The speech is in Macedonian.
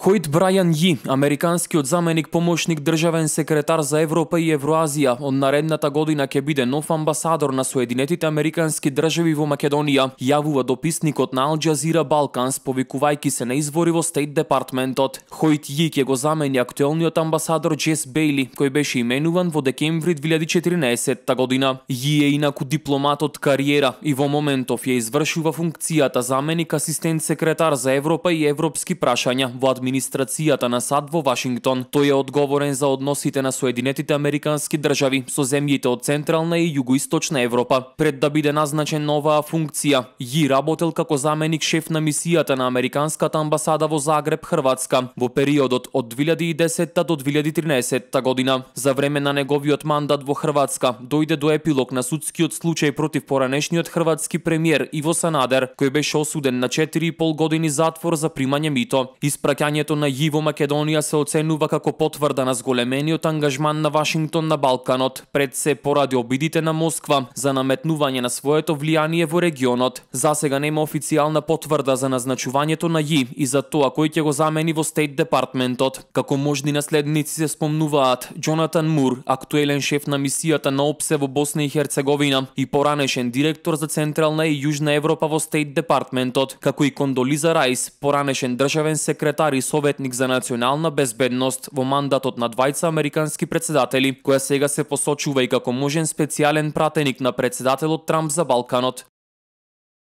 Хојт Брајан Ји, американскиот заменик помошник државен секретар за Европа и Евроазија, од наредната година ќе биде нов амбасадор на Соединетите Американски држави во Македонија, јавува дописникот на Ал Џазира Балканс, повикувајќи се на извори во Стейт Департментот. Хојт Ји ќе го замени актуелниот амбасадор Џес Бејли, кој беше именуван во декември 2014 година. Ји е инаку дипломат од кариера и во моментов ја извршува функцијата заменик асистент секретар за Европа и европски прашања во администрацијата на САД во Вашингтон. Тој е одговорен за односите на Соединетите Американски држави со земјите од Централна и Југоисточна Европа. Пред да биде назначен на оваа функција, Ји работел како заменик шеф на мисијата на Американската амбасада во Загреб, Хрватска, во периодот од 2010 до 2013 година. За време на неговиот мандат во Хрватска дојде до епилог на судскиот случај против поранешниот хрватски премиер Иво Санадер, кој беше осуден на 4,5 години затвор за примање мито. Испраќањето на Ји во Македонија се оценува како потврда на зголемениот ангажман на Вашингтон на Балканот, пред се поради обидите на Москва за наметнување на своето влијание во регионот. Засега нема официјална потврда за назначувањето на Ји и за тоа кој ќе го замени во Стейт Департментот. Како можни наследници се спомнуваат Џонатан Мур, актуелен шеф на мисијата на ОПСЕ во Босна и Херцеговина и поранешен директор за Централна и Јужна Европа во Стейт Департментот, како и Кондолиза Рајс, поранешен државен секретар и советник за национална безбедност во мандатот на двајца американски претседатели, која сега се посочува и како можен специјален пратеник на претседателот Трамп за Балканот.